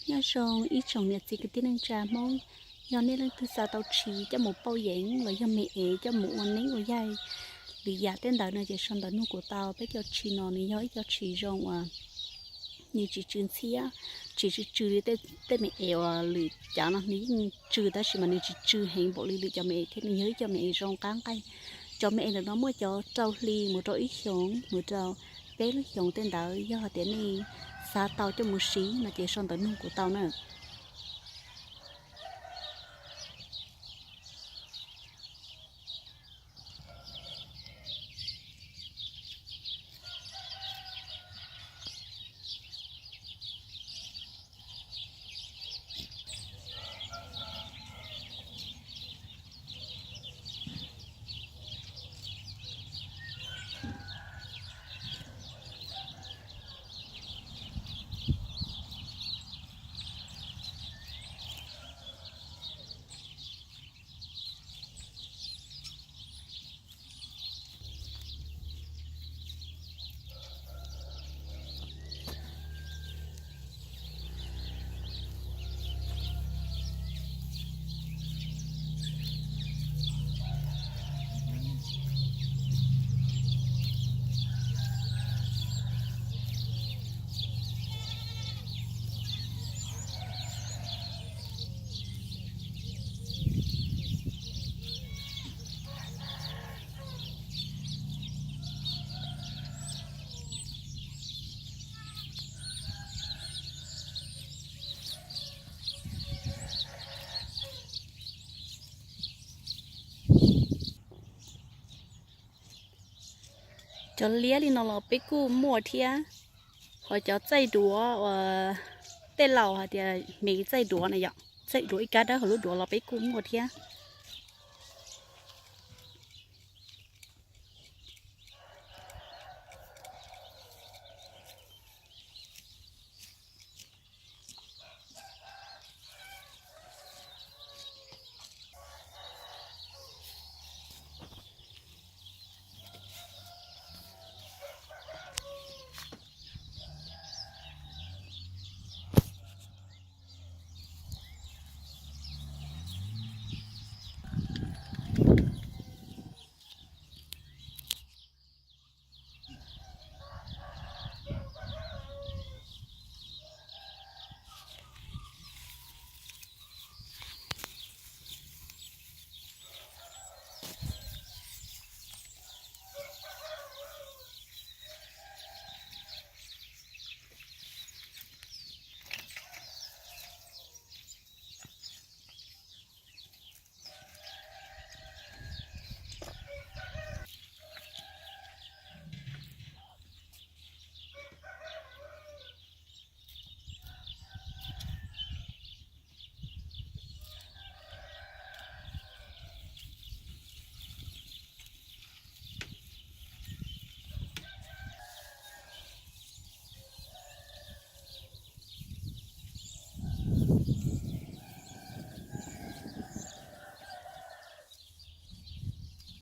Nyob zoo ib tsoom niam txiv kwv tij neej tsa Hmoob, yog nej leej twg xav tau tshis coj mus pauj yeem los yog me es coj mus ua neeb ua yaig, lwm yam tej ntawd no ces sau ntawv nug kuv tau. Peb cov tshis no nws yog ib co tshis zoo uas nws tsis tsw ntxhiab, tsis tsw tsw li tej me es uas lwm cov no, nws yeej tsw tab sis mas nws tsis tsw heev npaum li lwm cov me es thiab. Nws yog ib co me es zoo qab nqaij. Cov me es ntawm no muaj cov rau hli mus rau ib xyoos mus rau peb lub xyoos tej ntawd. Yog hais tias nej xav tau coj mus siv no ces sau ntawv nug kuv tau na. Cov liab li no los peb kuj muaj thiab. Ho cov txaij duav uas tej laus hais tias me txaij duav na yom, txaij duav ib kab dawb hauv lub duav los peb kuj muaj thiab.